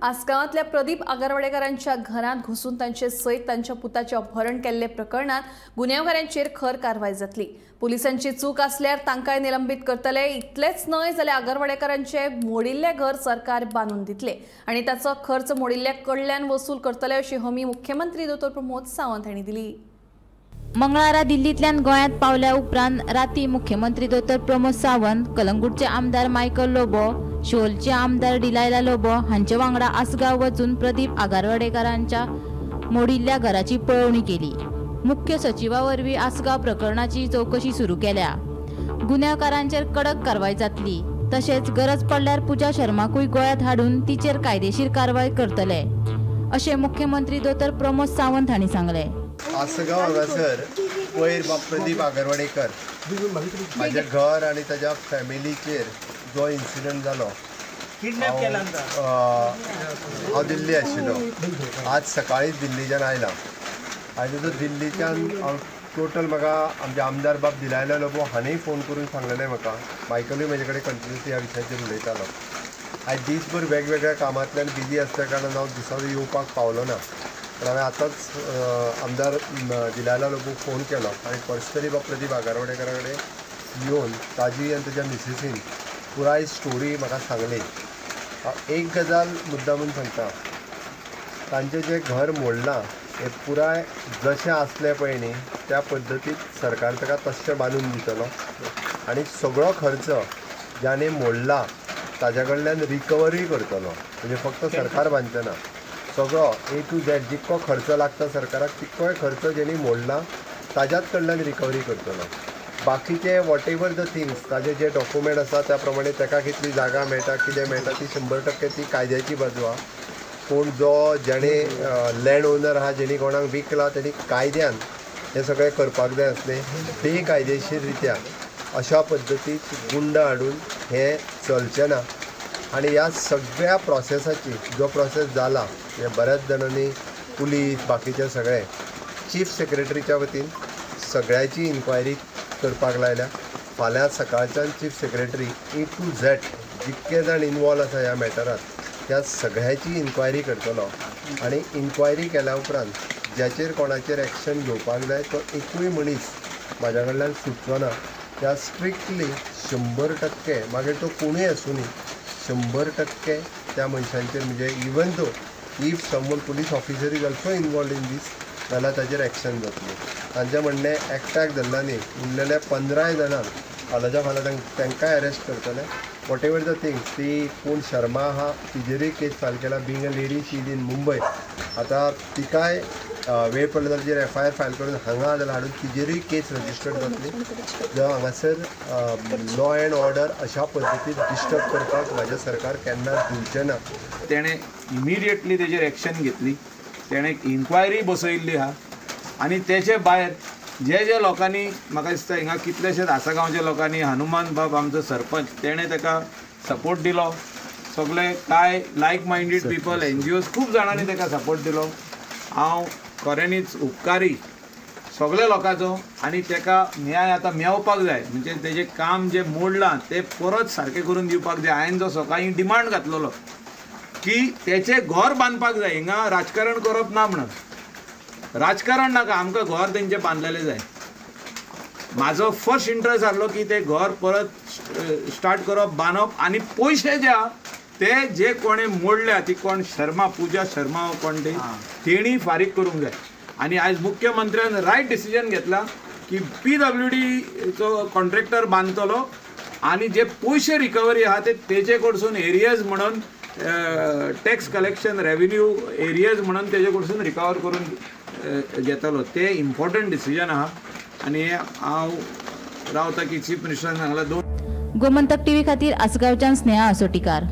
आसगांवांतल्या प्रदीप आगरवाडेकारांच्या घरांत घुसून तांचे सयत तांच्या पुताचें अपहरण केल्ले प्रकरणांत गुन्यांवकारांचेर खर कारवाय जातली। पुलिसांची चूक आसल्यार तांकांय निलंबीत करतले। इतलेंच न्हय जाल्यार आगरवाडेकारांचे मोडिल्लें घर सरकार बांदून दितले आनी ताचो खर्च मोडिल्ल्या कडल्यान वसूल करतले अशी हमी मुख्यमंत्री दोतोर प्रमोद सावंत हांणी दिली। मंगळारा दिल्लींतल्यान गोंयांत पावल्या उपरांत राती मुख्यमंत्री दोतोर प्रमोद सावंत, कलंगूटचे आमदार मायकल लोबो, शिवोलचे आमदार डिलायला लोबो हांचे वांगडा आसगांव वचून प्रदीप आगरवाडेकारांच्या मोडिल्ल्या घराची पळोवणी केली। मुख्य सचिवा वरवीं आसगांव प्रकरणाची चवकशी सुरू केल्या। गुन्यांवकारांचेर कडक कारवाय जातली, तशेंच गरज पडल्यार पूजा शर्माकूय गोंयांत हाडून तिचेर कायदेशीर कारवाय करतले अशें मुख्यमंत्री दोतोर प्रमोद सावंत हांणी सांगलें। आसगांव हांगासर वयर बाब प्रदीप आगरवाडेकर म्हाजें घर आनी ताज्या फॅमिलीचेर जो इन्सिडंट जालो, हांव दिल्ली आशिल्लो। आज सकाळींच दिल्लीच्यान आयला आनी तो दिल्लीच्यान हांव टोटल म्हाका आमचे आमदार बाब दिलायला लोबो हांणी फोन करून सांगलेलें म्हाका, मायकलूय म्हजे कडेन कंटिन्युअसली ह्या विशयाचेर उलयतालो। आयज दीसभर वेगवेगळ्या कामांतल्यान बिजी आसल्या कारणान हांव दिसा येवपाक पावलो ना, पण हांवें आतांच आमदार दिलायला लोबोक फोन केलो आनी पर्सनली बाब प्रदीप आगरवाडेकरा कडेन येवन ताजी आनी ताज्या मिसेसीन पुराय स्टोरी म्हाका सांगली। एक गजाल मुद्दामून सांगता, तांचें जें घर मोडलां हें पुराय जशें आसलें पळय न्ही त्या पद्दतीन सरकार ताका तशें बांदून दितलो आनी सगळो खर्च ज्याने मोडला ताज्या कडल्यान रिकवरी करतलो। म्हणजे फक्त सरकार बांदचें ना, सगळो ए टू झेड जितको खर्च लागता सरकाराक तितकोय खर्च जेणी मोडला ताज्याच कडल्यान रिकवरी करतलो। बाकीचे what ever the things ताजे जे डॉक्युमेंट आसा त्या प्रमाणे ताका कितली जागा मेळटा कितें मेळटा ती 100% ती कायद्याची बाजू आहा। पूण जो जेणे लँड ओनर आहा जेणी कोणाक विकला तेणी कायद्यान हें सगळें करपाक जाय आसलें। बेकायदेशीर रित्या अशा पद्दतीन गुंड हाडून हें चलचें ना आनी ह्या सगळ्या प्रोसेसाची जो प्रोसेस जाला हे बऱ्याच जाणांनी पुलीस बाकीचे सगळे चीफ सेक्रेटरीच्या वतीन सगळ्याची इन्क्वायरी करपाक लायल्या। फाल्यां सकाळच्यान chief secretary A to Z जितके जाण इनवॉल्व आसा ह्या मॅटरात त्या सगळ्याची इन्क्वायरी करतलो आनी इन्क्वायरी केल्या उपरांत ज्याचेर कोणाचेर एक्शन घेवपाक जाय तो एकूय मनीस म्हाज्या कडल्यान सुटचो ना। त्या स्ट्रिक्टली 100% मागीर तो कोणूय आसूं न्ही 100% त्या मनशांचेर म्हणजे even though if someone police officer is also involved in this जाल्यार ताजेर एक्शन जातलें। तांचें म्हणणें एकट्याक धरला न्ही, उरलेल्या 15 जाणांक फाल्यांच्या फाल्यां तांकांय अरेस्ट करतले। What ever the things ती कोण शर्मा आहा तिजेरूय केस फायल केला, being a lady she is in Mumbai, आतां तिकाय वेळ पडलो जाल्यार तिजेर एफ I R file करून हांगा जाल्यार हाडून तिजेरूय केस रजिस्टर्ड जातली। जो हांगासर लॉ एंड ऑर्डर अशा पद्दतीन डिस्टर्ब करपाक म्हाजें सरकार केन्ना दिवचें ना। तेणें इमिडिएटली तेजेर एक्शन घेतली, तेणें इन्क्वायरी बसयल्ली आहा आनी तेचे भायर जे जे लोकांनी म्हाका दिसता हिंगा कितलेशेच आसगांवच्या लोकांनी हनुमान बाब आमचो सरपंच तेणें ताका सपोर्ट दिलो, सगळे कांय लायक मायंडेड पिपल NGOs खूब जाणांनी ताका सपोर्ट दिलो। हांव खऱ्यांनीच उपकारी सगळ्या लोकांचो आनी ताका न्याय आतां मेळपाक जाय, म्हणजे तेजें काम जें मोडलां तें परत सारकें करून दिवपाक जाय। हांवें जो सकाळीं डिमांड घातलेलो की तेचें घर बांदपाक जाय, हिंगा राजकारण करप ना म्हणून, राजकारण नाका, आमकां घर तेंचें बांदलेलें जाय। म्हाजो फर्स्ट इंट्रस्ट आहलो की तें घर परत स्टार्ट करप, बांदप आनी पयशे जे आहा ते जे कोणें मोडल्या ती कोण शर्मा, पूजा शर्मा कोण ती, तेणी फारीक करूंक जाय। आनी आयज मुख्यमंत्र्यान रायट डिसिजन घेतला की PWDचो कॉन्ट्रॅक्टर बांदतलो आनी जे पयशे रिकवरी आहा ते तेजे कडसून एरियज म्हणून टॅक्स कलेक्शन रेवेन्यू एरियज म्हणून तेजे कडसून रिकवर करून घेतलो। ते इम्पॉर्टंट डिसिजन आहा आनी हांव रावता की चीफ मिनिस्टरान सांगला दोन। गोमंतक टीव्ही खातीर आसगांवच्यान स्नेहा आसोटीकार।